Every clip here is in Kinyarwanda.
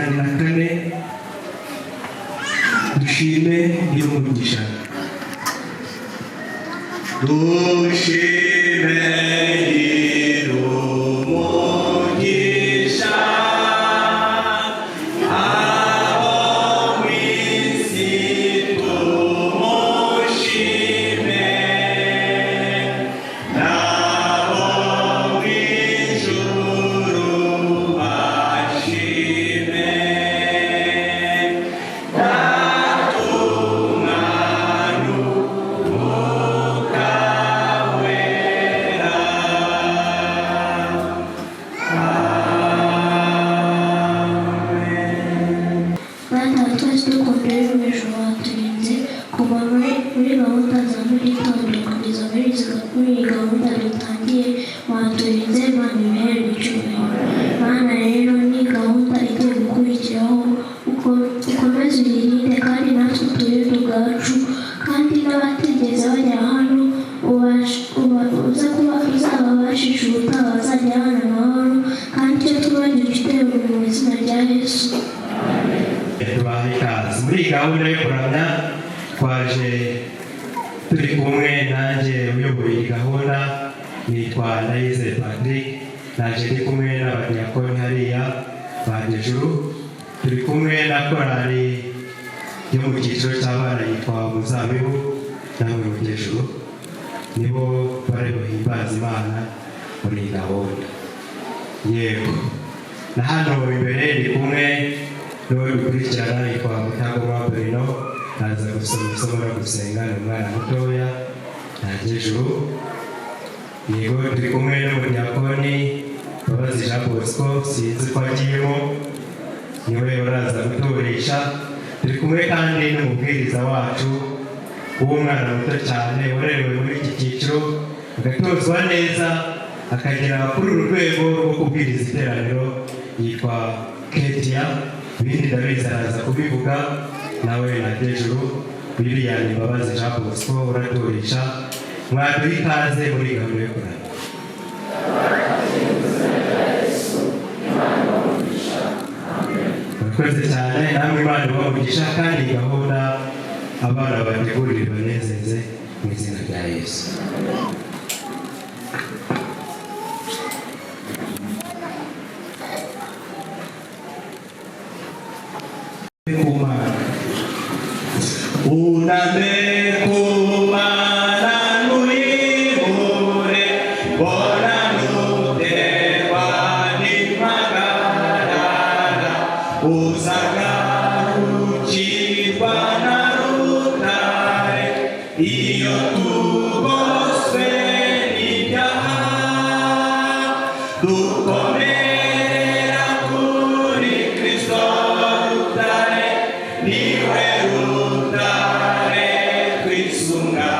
84, Dushime Nyirumugisha. Dushime Nyirumugisha, abo mu isi tumushime, n'abo mu ijuru bashime, Data, Umwana, Umwuka Wera. Amen. Data wa twese dukunda uri mu ijuru, waturinze kuva muri gahunda za mu gitondo kugeza muri iyi gahunda dutangiye. Waturinze, Imana ibiherwe icyubahiro. Mana, rero ni gahunda igiye gukurikiraho, ukomeze uyirinde kandi natwe uturinde ubwacu, kandi n'abatigeze bagera hano uze kuba uzababashisha ubutaha bazagera hano amahoro, kandi icyo twibagiwe ukitebure mu izina rya Yesu. Tubaha ikaze muri iyi gahunda yo kuramya. Twaje turi kumwe nanjye uyoboye iyi gahunda, nitwa Ndayizeye Patrick. Naje ndi kumwe n'abadiyakoni hariya ba Juru, turi kumwe na korali yo mu cyiciro cy'abana yitwa Umuzabibu, namwe mu Juru nibo bari buhimbaza Imana muri iyi gahunda. Yego, na hano imbere ndi kumwe n'uwo bikurikirana, yitwa Mutagomwa Bruno, naza gusoma isomo no gusenga, ni umwana mutoya ntagejuru. Yego, turi kumwe n'umudiyakoni Mbabazi Jean Bosco, sinzi ko agiyemo, niwe uraza gutoresha. Turi kumwe kandi n'umubwiriza wacu w'umwana muto cyane, warerewe muri iki cyiciro, agatozwa neza, akagera kuri uru rwego rwo kubwiriza iteraniro, yitwa Ketia. Ibindi ndabizi araza kubivuga nawe. Najejuru William Imbabazi Jean Bosco uraturisha. Mwaduha ikaze muri gahunda yo kuramya. Murakoze cyane namwe, Imana ibahe, kandi gahunda abana bategurira ibanezeze mu izina rya Yesu. Ku Mana. Unambe kumana nuimure bona nuterwa n'impagarara uzagarukirwa na rutare iyo tugoswe n'ibyaha dukomerera kuri Kristo rutare, niwe rutare twisunga,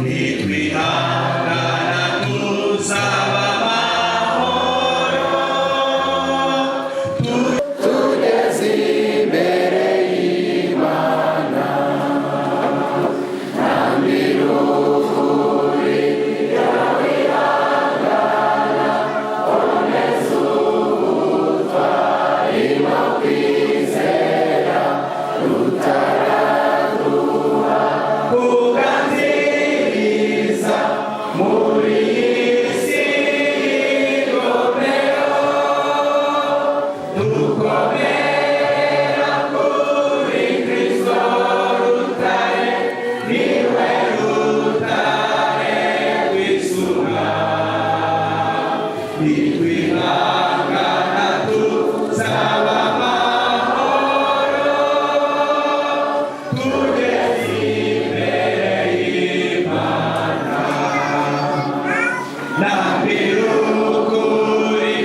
nitwihangana tuzaba amahoro. Tugeze imbere y'Imana nta mirukuri yawe ihangana komeza ubutwari no kwizera rutaraduha kuganziriza muri iyi si y'ingomero dukomera kuri Kristo rutare, niwe rutare twisunga, nitwihangana tuzaba amahoro tugeze imbere y'Imana nambirukuri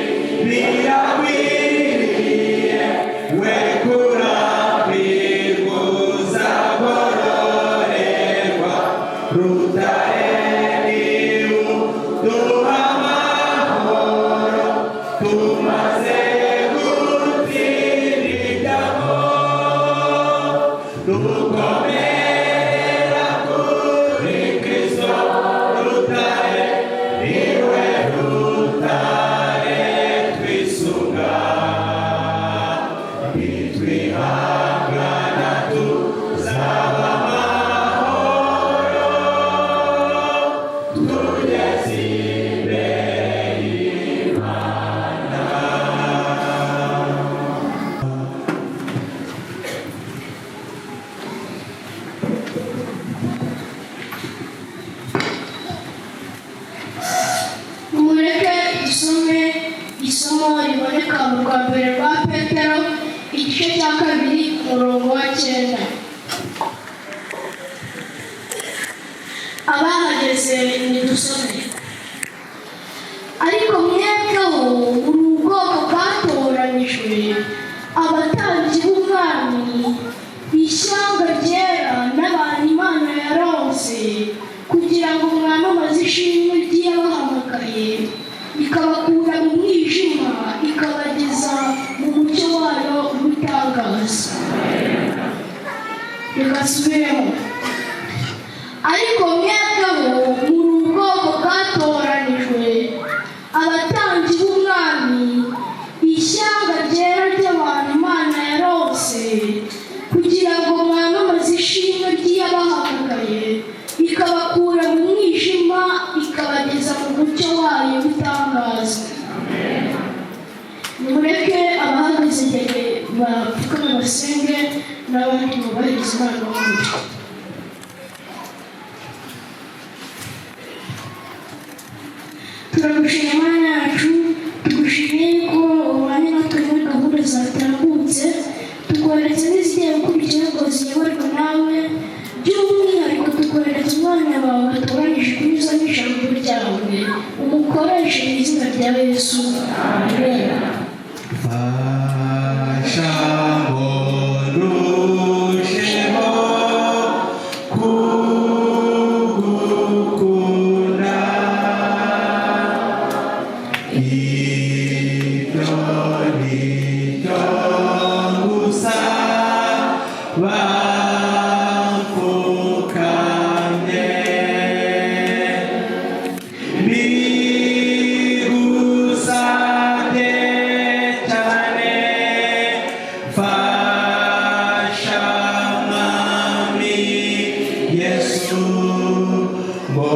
birakwiriye we kurambirwa uzagororerwa rutare niwe duha amahoro tumaze gutsinda ibyago dukomera kuri Kristo rutare, niwe rutare twisunga, nitwihangana tuzaba amahoro tugeze imbere y'Imana. Mureke dusome isomo riboneka mu rwa mbere rwa Petero, igice cya 2, umurongo wa 9. Abahageze nidusome. Ariko mwebweho muri ubwoko bwatoranyijwe, abatambyi b'umwami, ishyanga ryera n'abantu Imana yaronse, kugira ngo mwamamaze ishimwe ry'iyabahamagaye ikabakura mu mwijima ikabageza mu mucyo wayo w'itangaza. Reka nsubiremo. Ariko mwebweho muri ubwoko bwatoranijwe, abatambyi b'umwami, ishyanga ryera ry'abantu Imana yaronse, kugira ngo mwamamaze ishimwe ry'iyabahamagaye ikabakura mu mwijima ikabageza mu mucyo wayo w'itangaza. Nimureke abahagaze imbere bapfukame basenge, n'abandi bubahirize Imana w'umuco. Turagushima Imana yacu, tugushimiye yuko ubanye natwe muri gahunda zatambutse, tukohereza n'izigiye gukurikira ngo ziyoborwe nawe. By'umwihariko tukohereza umwana wawe watoranyije kunyuzamo ijambo ryawe, umukoreshe mu izina rya Yesu, amen. Fasha ngo ndusheho kugukunda, ibyo ni byo. bapfukamye bigusabye cyane fasha mwami Yesu ngo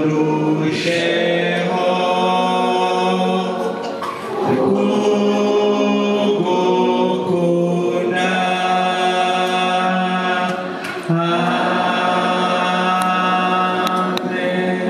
ndusheho kugukunda. Amen.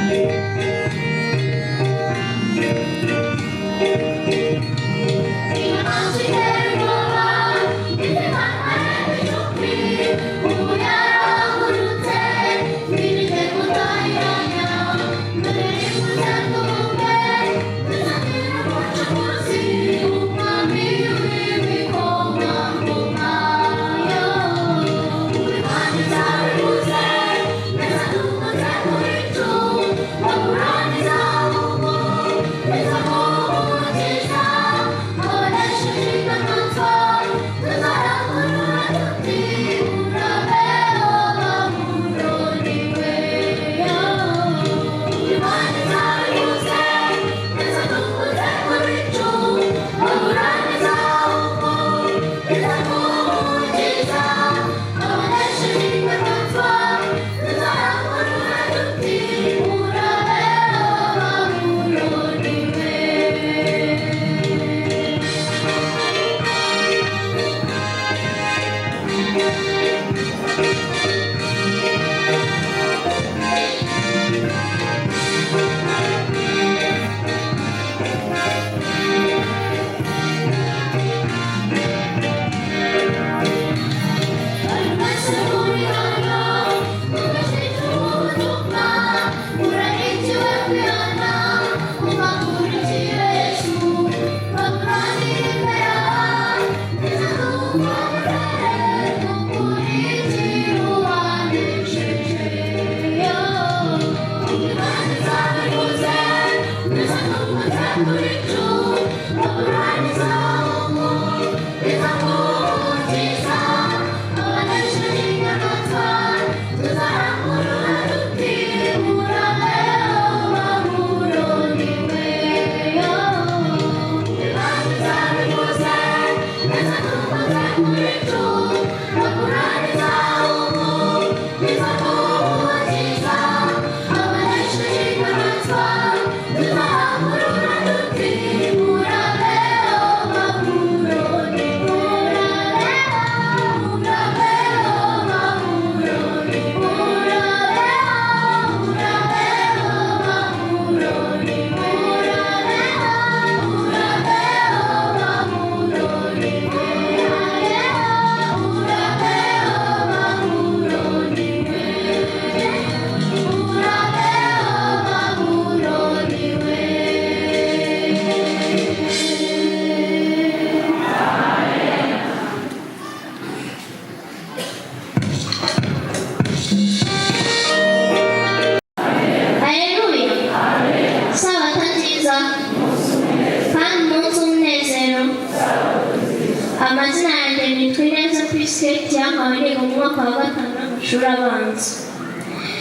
Thank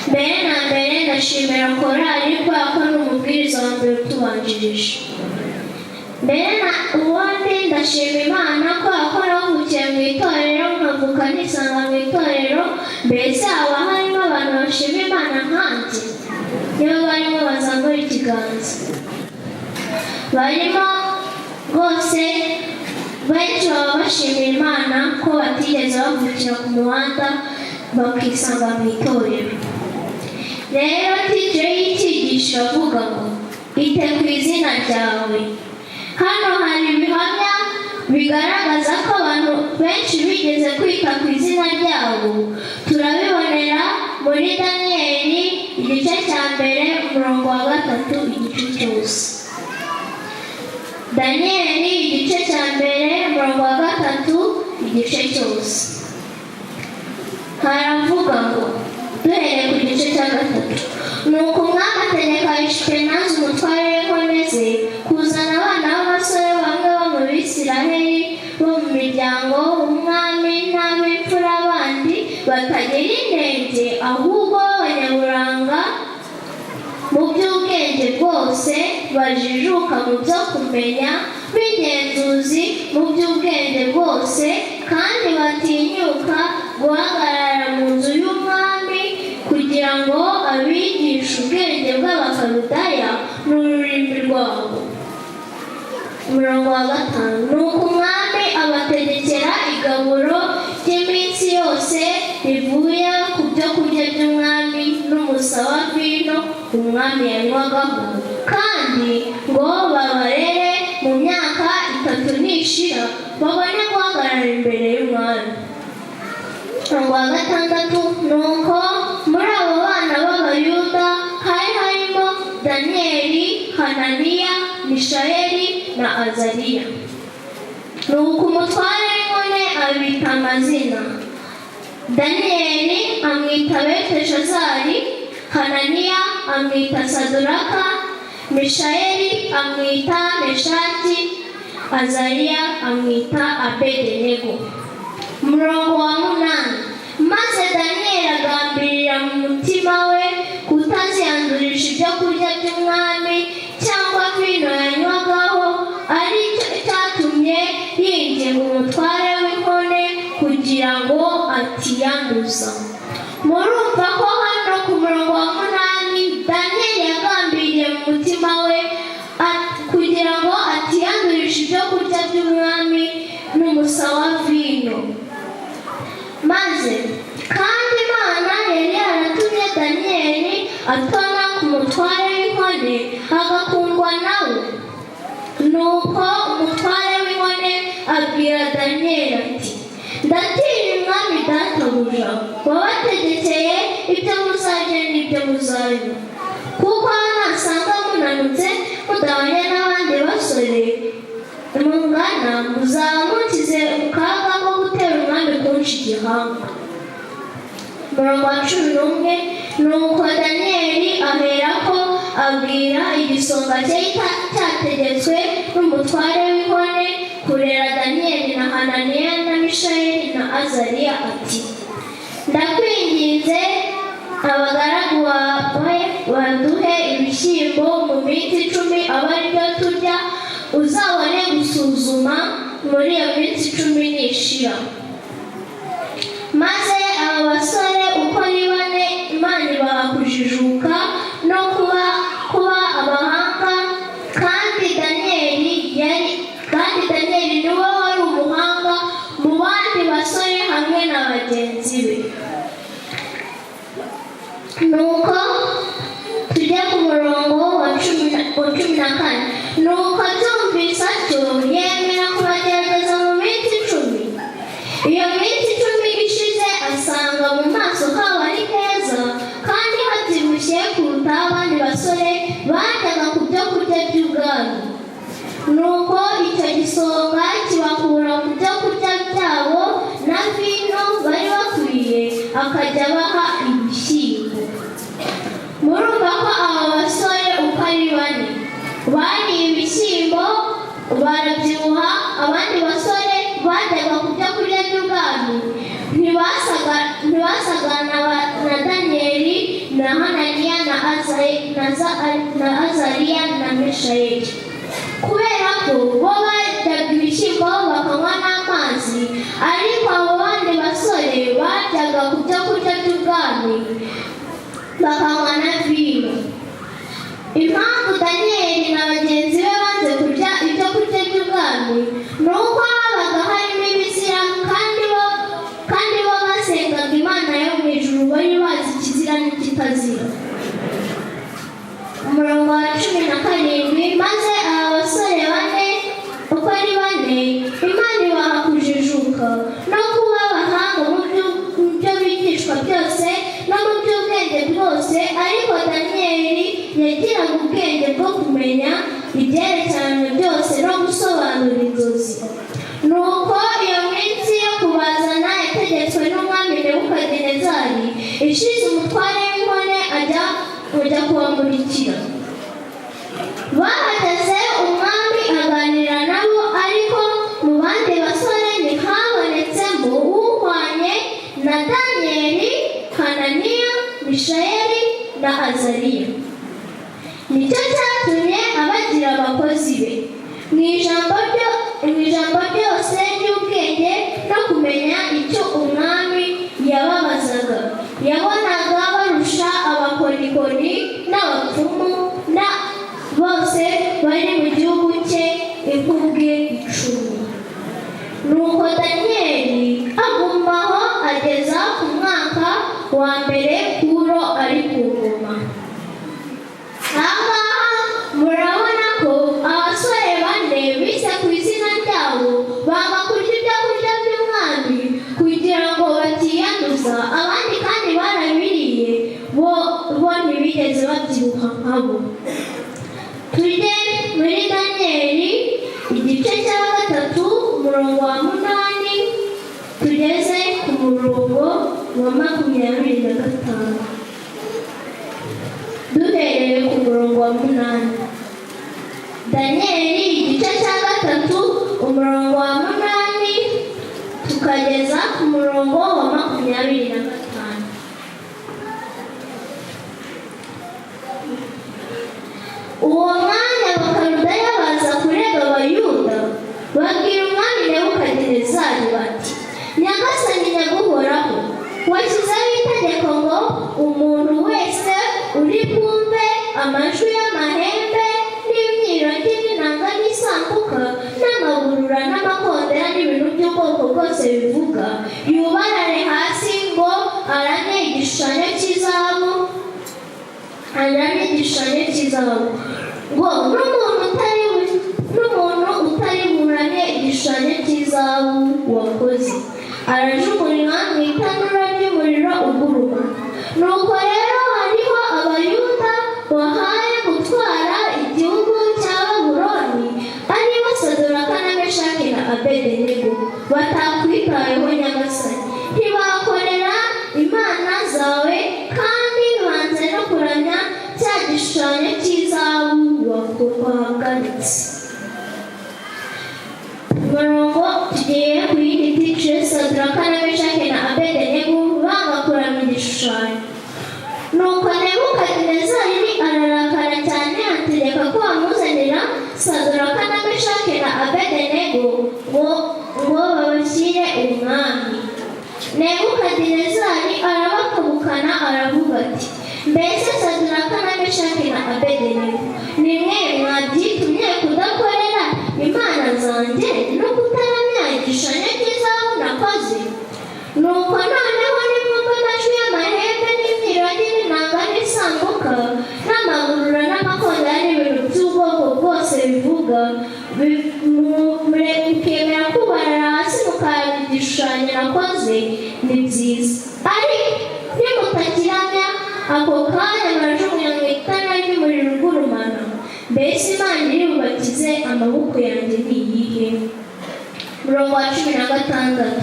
Mbere na mbere ndashimira korali kubera ko ni umubwiriza wa mbere utubanjirije. Mbere na ubundi ndashima Imana kubera ko navukiye mu itorero, nkavuka nisanga mu itorero. Mbese haba harimo abantu bashima Imana nkanjye? Niba barimo bazamura ikiganza. Barimo rwose, benshi baba bashimira Imana ko batigeze bavukira ku muhanda bakisanga mu itorero. Rero titre y'icyigisho avuga ngo "Ite ku izina ryawe". Hano hari ibihamya bigaragaza ko abantu benshi bigeze kwita ku izina ryabo. Turabibonera muri Daniyeli igice cya 1, umurongo wa 3, igice cyose. Daniyeli igice cya 1, umurongo wa 3, igice cyose, haravuga ngo, duhereye ku gice cya 3: "Nuko umwami ategeka Ashipenazi, umutware w'inkone ze, kuzana abana b'abasore bamwe bo mu Bisiraheli bo mu miryango w'umwami n'ab'imfura bandi batagira inenge, ahubwo b'abanyaburanga mu by'ubwenge bwose, bajijuka mu byo kumenya, b'ingenzuzi mu by'ubwenge bwose, kandi batinyuka guhagarara mu nzu y'umwami, kugira ngo abigishe ubwenge bw'Abakaludaya n'ururimi rwabo." Umurongo wa 5: "Nuko umwami abategekera igaburo ry'iminsi yose rivuye ku byo kurya by'umwami n'umusa wa vino umwami yanywagaho, kandi ngo babarere mu myaka 3 nishira babone guhagarara imbere y'umwami." Umurongo wa 6: "Nuko muri abo bana b'Abayuda hari harimo Daniyeli, Hananiya, Mishayeli na Azariya. Nuko umutware w'inkone abita amazina: Daniyeli amwita Beluteshazari, Hananiya amwita Saduraka, Mishayeli amwita Meshaki, Azariya amwita Abedenego." Umurongo wa 8: "Maze Daniyeli agambirira mu mutima we kutaziyandurisha ibyo kurya by'umwami cyangwa vino yanywagaho, ari cyo cyatumye yinginga umutware w'inkone kugira ngo atiyanduza." Murumva ko hano ku murongo wa 8 Daniyeli yagambiriye mu mutima we kugira ngo atiyandurisha ibyo kurya by'umwami n'umusa wa vino. Maze kandi Imana yari yaratumye Daniyeli atona ku mutware w'inkone, agakundwa nawe. Nuko umutware w'inkone abwira Daniyeli ati: "Ndatinya umwami databuja, wabategekeye ibyo muzarya n'ibyo muzanywa, kuko nasanga munanutse mudahwanye n'abandi basore mungana, muzaba mukize mu kaga ko gutera umwami kunca igihanga." Umurongo wa 11: "Nuko Daniyeli aherako abwira igisonga cye cyategetswe n'umutware w'inkone kurera Daniyeli na Hananiya na Mishayeli na Azariya ati: 'Ndakwinginze, abagaragu bawe baduhe ibishyimbo mu minsi 10, abe ari byo turya, uzabone gusuzuma muri iyo minsi 10 nishira.' Maze aba basore uko ari bane Imana ibaha kujijuka no kuba abahanga, kandi Daniyeli niwe wari umuhanga mu bandi basore hamwe na bagenzi be." Nuko tujye ku murongo wa 14: "Nuko abyumvise atyo yemera kubagerageza mu minsi 10. Iyo minsi 10 ishize asanga mu maso habo ari heza kandi habyibushye kuruta abandi basore bajyaga ku byo kurya by'ubwami. Nuko icyo gisonga kibakura ku byo kurya byabo na vino bari bakwiye, akajya abaha ibishyimbo." Murumva ko aba basore uko ari bane bariye ibishyimbo barabyibuha. Abandi basore bajyaga ku byo kurya by'ubwami ntibasaga na Daniyeli. na Hananiya na Azariya na Mishayeli, kubera ko bo baryaga ibishyimbo bakanywa n'amazi, ariko abo bandi basore baryaga ku byo kurya by'ubwami bakanywa na vino. Impamvu Daniyeli na bagenzi be banze kurya ibyo kurya by'ubwami ni uko habaga harimo ibizira, kandi bo basengaga Imana yo mu ijuru, bari bazi ikizira n'ikitazira. Umurongo wa 17: maze aba basore bane uko ari bane, Imana ibaha kujijuka no kuba abahanga mu byo bigishwa byose no mu by'ubwenge bwose, ariko Daniyeli yagiraga ubwenge bwo kumenya ibyerekeranye byose no gusobanura inzozi. Nuko iyo minsi yo kubazana yategetswe n'umwami Nebukadinezari ishize, umutware w'inkone ajya kujya kubamurikira. Bahageze, umwami aganira nabo, ariko mu bandi basore ntihabonetsemo uhwanye na Daniyeli, Hananiya, Mishayeli na Azariya. Nicyo cyatumye abagira abakozi be mu ijambo ryose ry'ubwenge no kumenya icyo umwami yababazaga. Yabonaga barusha abakonikoni n'abapfumu na bose bari mu gihugu cye inkubwe 10. Nuko Daniyeli agumaho ageza ku mwaka wa mbere Kuro ari ku ngoma. Ahangaha murabona ko abasore bane bise ku izina ryabo banga kurya ibyo kurya by'umwami kugira ngo batiyanduza. Abandi kandi barabiriye, bo ntibigeze babyibuha nkabo. Tujye muri Daniyeli igice cya 3, umurongo wa 8 tugeze ku murongo wa 25. Duhereye ku murongo wa 8, Daniyeli igice cya 3, umurongo wa 8 tukageza ku murongo wa 25. Uwo mwanya Abakaludaya baza kurega Abayuda, babwira umwami Nebukadinezari bati: "Nyagasani nyaguhoraho, washyizeho itegeko ngo umuntu wese uri bwumve amajwi y'amahembe n'imyirongi n'inanga n'isambuka n'amahurura n'amakondera n'ibintu by'ubwoko bwose bivuga, yubarare hasi ngo aramye igishushanyo cy'izahabu, aramye igishushanyo cy'izahabu, ngo n'umuntu utari buramye igishushanyo cy'izahabu wakoze arajugunywa mu itanura ry'umuriro ugurumana. Nuko rero hariho Abayuda wahaye gutwara igihugu cya Babuloni, ari bo Saduraka na Meshaki na Abedenego, batakwitayeho nyagasani, ntibakorera imana zawe, kandi banze no kuramya cya gishushanyo cy'izahabu wahagaritse." Umurongo tugiye ku yindi titre: Saduraka na Meshaki na Abedenego banga kuramya igishushanyo. Nuko Nebukadinezari ararakara cyane, ategeka ko bamuzanira Saduraka na Meshaki na Abedenego ngo babashyire umwami. Nebukadinezari arabakabukana, aravuga ati: "Mbese Saduraka na Meshaki na Abedenego, ni mwe mwabyitumye kudakorera imana zanjye no kutaramya igishushanyo cy'izahabu nakoze? Nuko noneho nimwumva amajwi y'amahembe n'imyirongi n'inanga n'isambuka n'amahurura n'amakondera n'ibintu by'ubwoko bwose bivuga, mukemera kubarara hasi mukaramya igishushanyo nakoze, ni byiza. Ariko nimutakiramya, ako kanya murajugunywa mu itara ry'umuriro ugurumana. Mbese Imana iri bubakize amaboko yanjye ni iyihe?" Murongo wa 16: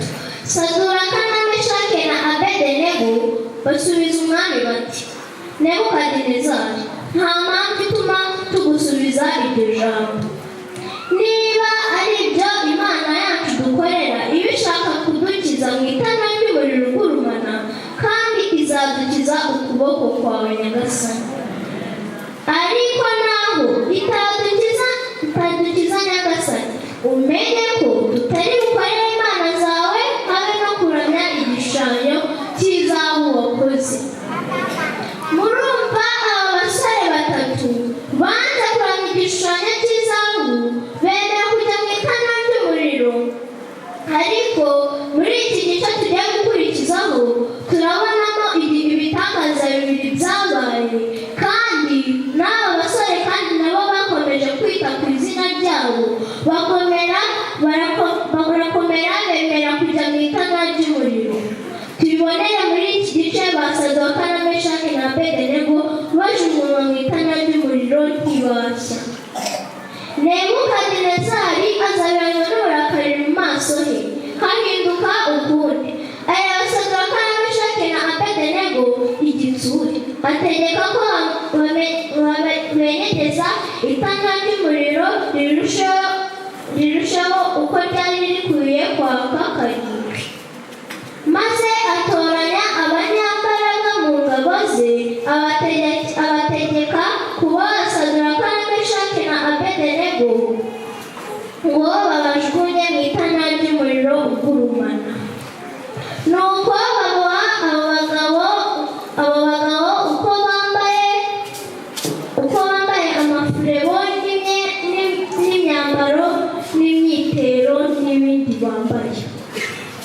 Saduraka na Meshake na Abedenego basubiza umwami bati: "Nebukadinezari, nta mpamvu ituma tugusubiza iryo jambo. Niba ari ibyo, Imana yacu dukorera iba ishaka kudukiza mu itara ry'umuriro ugurumana, kandi izadukiza ukuboko kuboko kwawe, Nyagasani. Ariko naho itadukiza, Nyagasani, umenye ko tutari bukorere imana zawe, habe no kuramya igishushanyo cy'izahabu wakoze." Murumva, aba basore batatu banze kuramya igishushanyo cy'izahabu, bemera kujya mu itana ry'umuriro. Ariko muri iki gice tugiye gukurikizaho, turabonamo ibitangaza bibiri byabaye, kandi n'aba basore kandi nabo bakomeje kwita ku izina ryabo, bakomera barakomera, bemera kujya mu itana ry'umuriro. Tubibonere muri iki gice: ba Sadoka na Meshaki na Abedenego bajugunywa mu itana ry'umuriro, ntibashya. Nebukadinezari azabiranywa n'uburakari, mu maso he hahinduka ukundi. Areba Sadoka na Meshaki na Abedenego igitsure, ategeka ko benyegeza itana ry'umuriro rirushaho uko ryari rikwiye kwaka karindwi, maze atoranya abanyambaraga mu ngabo ze, abategeka kuboha Sadoka na Meshaki na Abedenego ngo babajugunye mu itana ry'umuriro ugurumana. Nuko baboha abo bagabo uko bambaye amafurebo n'imyambaro n'imyitero n'ibindi bambaye,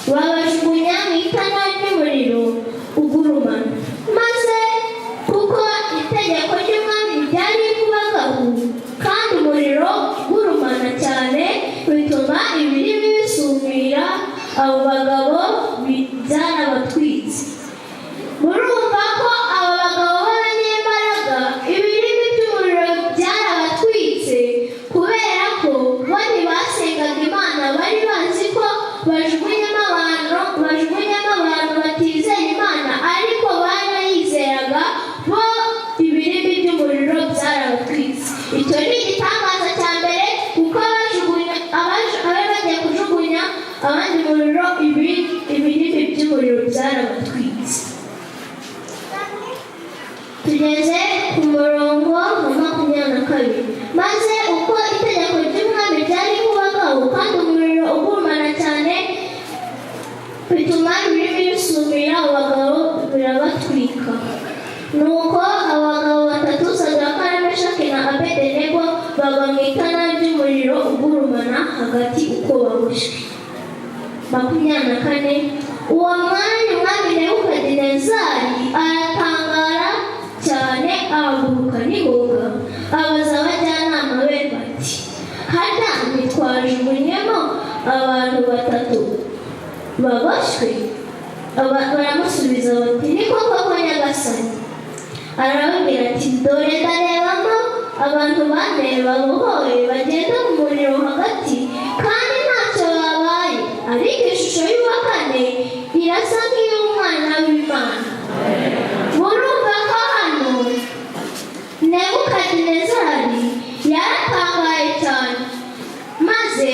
babajugunya mu itana ry'umuriro ugurumana. Maze kuko itegeko ry'umwami ryari kubagahu, kandi umuriro ugurumana cyane bituma ibirimi bisumira abo bagabo, byarabatwitse. Murumva ko aba bagabo b'abanyembaraga ibirimi by'umuriro byarabatwitse, kubera ko bo ntibasengaga Imana. Bari bazi ko bajugunyamo abantu batizera Imana, ariko barayizeraga bo. Ibirimi by'umuriro byarabatwitse. Icyo ni igitangaza cya mbere, kuko abari bagiye kujugunya abandi muriro, ibirimi by'umuriro byarabatwitse. Tugeze ku murongo wa 22. Maze uko itegeko ry'umwami ryari kubagaho, kandi umuriro ugurumana cyane bituma ibirimi bisumira abo bagabo, birabatwika. Nuko abagabo batatu, Sadraka na Meshaki na Abedenego, bagwa mu itana ry'umuriro ugurumana hagati uko baboshywe. 24. Uwo mwanya umwami Nebukadinezari aratangara cyane, ahaguruka n'ingoga, abaza abajyanama be bati: "Harya ntitwajugunyemo abantu batatu baboshywe?" Baramusubiza bati: "Ni koko, nyagasani." Arababwira ati: "Dore ndarebamo abantu bane babohowe, bagenda mu muriro hagati, kandi ntacyo babaye, ariko ishusho y'uwa kane irasa nk'iy'umwana w'Imana." Murumva ko hano Nebukadinezari yaratangaye cyane, maze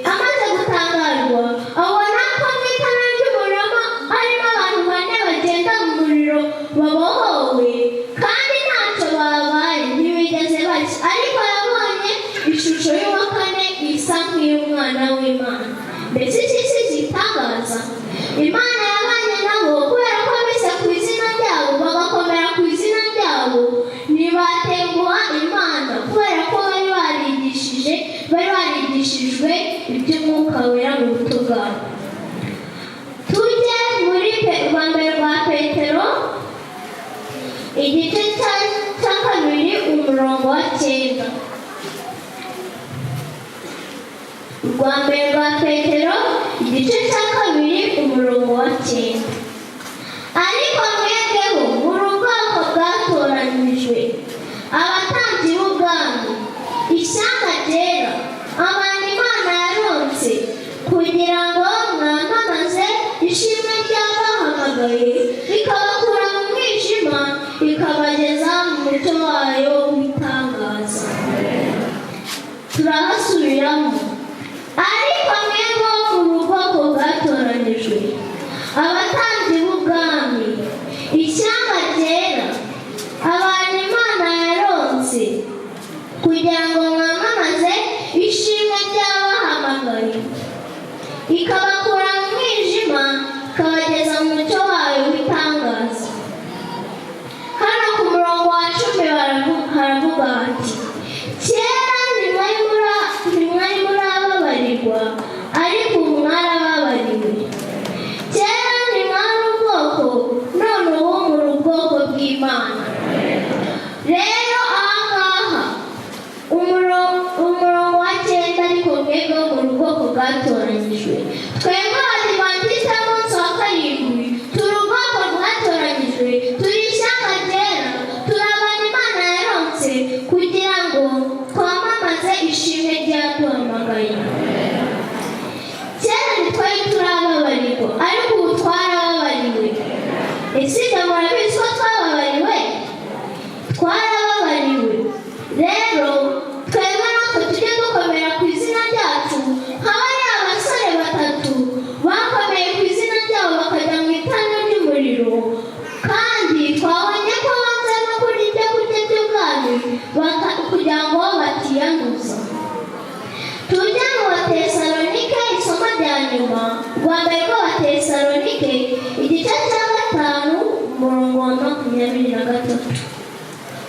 amaze gutangarwa abona ko mu itara ry'umuriro harimo abantu bane bagenda mu muriro babohowe, kandi ntacyo babaye, ntibigeze bashya, ariko yabonye ishusho y'uwa kane isa nk'iy'umwana w'Imana. Mbese iki si igitangaza? Imana yabanye nabo kubera ko bise ku izina ryabo, bagakomera ku izina ryabo, ntibatenguha Imana, kubera ko bari barigishijwe iby'Umwuka Wera mu buto bwabo. Tujye muri rwa mbere rwa Petero, igice cya kabiri, umurongo wa 9. Urwa mbere rwa Petero, igice cya kabiri, umurongo wa 9. Ariko mwebweho muri ubwoko bwatoranijwe, abatambyi b'ubwami, ishyanga ryera, abantu Imana yaronse, kugira ngo mwamamaze ishimwe ry'abahamagaye rikabakura mu mwijima rikabageza mu mucyo wayo w'itangaza. Turahasubiramo: ariko mwebwe muri ubwoko bwatoranijwe, abatambyi b'ubwami, ishyanga ryera. Haravuga hati: "Kera ntimwari murababarirwa, ariko ubu mwarababariwe. Kera ntimwari ubwoko, none ubu muri ubwoko bw'Imana." Rero aha ngaha umurongo wa 9: "Ariko mwebwe muri ubwoko bwatoranyijwe." Twebwe Abadivantisite b'umunsi wa karindwi turi ubwoko bwatoranyijwe, turi ishyanga ryera, turi abantu Imana yaronse kugira ngo twamamaze ishimwe ryaduhamagaye. Kera ntitwari turababarirwa, ariko ubu twarababariwe. Ese ibyo murabizi ko twababariwe? Twarababariwe. Rero twebwe natwe tujye dukomera ku izina ryacu nka bariya basore batatu bakomeye ku izina ryabo bakajya mu itana ry'umuriro, kandi twabonye ko banze no kurya ibyo kurya by'ubwami kugira ngo batiyanduza. Tujye mu Batesalonike, isomo rya nyuma, rwa mbere rw'Abatesalonike, igice cya 5, umurongo wa 23.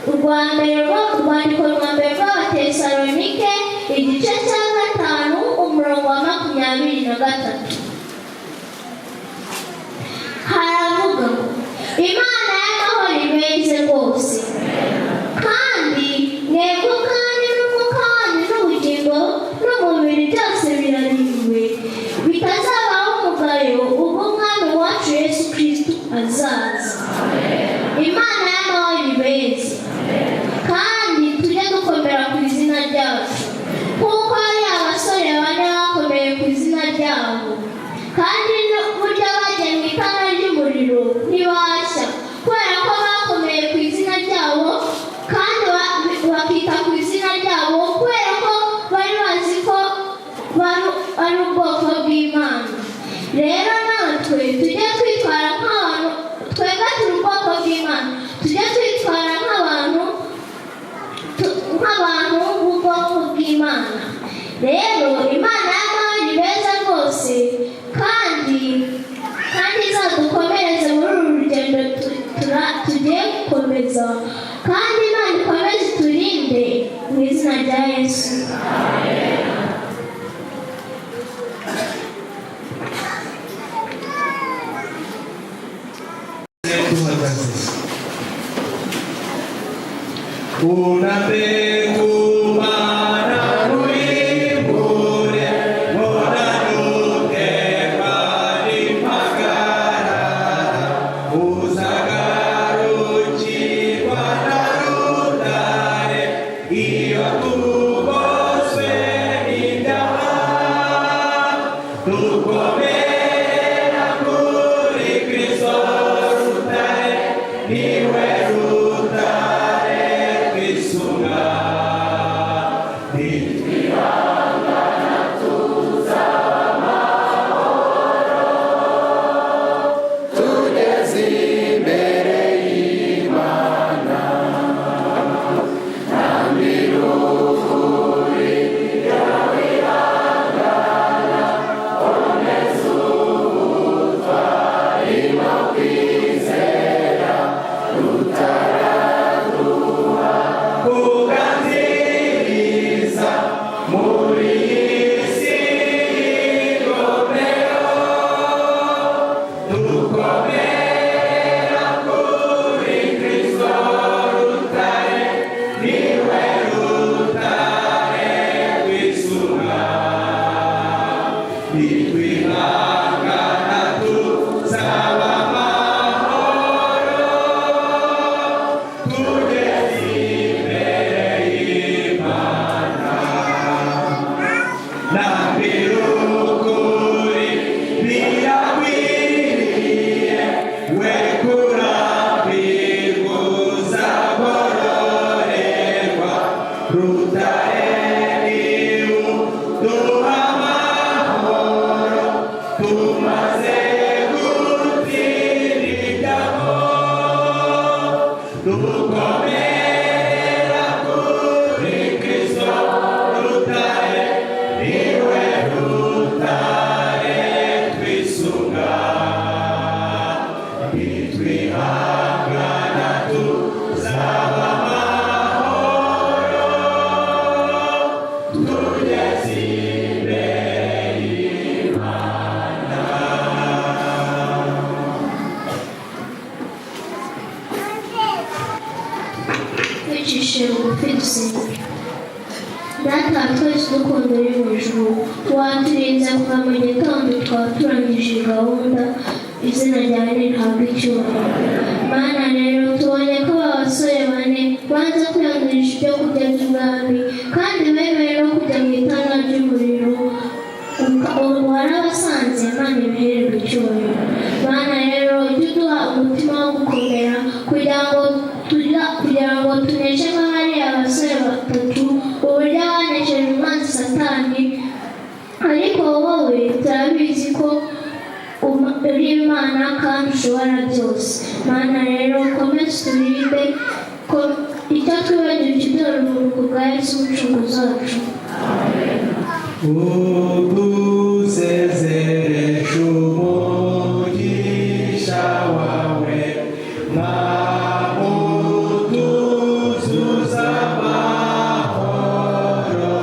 Urwandiko rwa mbere rw'Abatesalonike, igice cya 5, umurongo wa 23, haravuga ngo: "Imana y'amahoro ibeze rwose, kandi mwebwe ubwanyu n'umwuka wanyu n'ubugingo n'umubiri byose birarinzwe, bitazabaho umugayo ubwo Umwami wacu Yesu Kristo azaza." Imana y'amahoro ibeze, kandi tujye dukomera ku izina ryacu kuko hari abasore bane bakomeye ku izina ryabo, kandi burya bagiye mu itara ry'umuriro ntibashya kubera ko bakomeye ku izina ryabo, kandi bakita ku izina ryabo kubera ko bari bazi ko ari ubwoko bw'Imana. Rero natwe tujye twitwara nk'abantu, twebwe turi ubwoko bw'Imana, tujye twitwara nk'abantu b'ubwoko bw'Imana. Rero Imana y'amahoro ibeza rwose, kandi izadukomereze muri uru rugendo tugiye gukomeza, kandi Imana ikomeze iturinde mu izina rya Yesu. Duhagaze. Unabekumana ruimbure monanuke impagarara uzagarukirwa na rutare iyo tugoswe n'ibyaha, dukomera kuri Kristo rutare, niwe rutare twisunga. Tugeze imbere y'Imana nta ukuri yawe irangana komeza ubutwari no kwizera rutaraduha kuganziriza muri iyi si y'ingomero, dukomera kuri Kristo rutare, niwe rutare twisunga. Nitwihangana tuzaba amahoro tugeze imbere y'Imana. Nambirukuri birakwiriye, we kurambirwa uzagororerwa, rutare niwuduha amahoro tumaze gutsinda ibyago, dukomera kuri Kristo rutare, niwe rutare twisunga. Nitwihangana tuzaba amahoro. Twicishije bugufi dusenga. Data wa twese udukunda uri mu ijuru, waturinze kuva mu gitondo twaba turangije gahunda, izina ryawe nirihabwe icyubahiro. Mana rero tubonye ko aba basore bane banze kwiyandurisha ibyo kurya by'ubwami kandi bemeye no kujya mu itara ry'umuriro, warabasanze. Imana ibihererwe icyubahiro. Mana rero ujye uduha umutima wo gukomera kugira ngo tuneshe nka hariya abasore batatu, uburyo banesheje umwanzi Satani. Ariko wowe turabizi ko uri Imana kandi ushobora byose. Mana rero ukomeze uturinde ko icyo twibagiwe kiduha ku bwa Yesu Umucunguzi wacu. Udusezereshe umugisha wawe, mwami, utuzuza amahoro.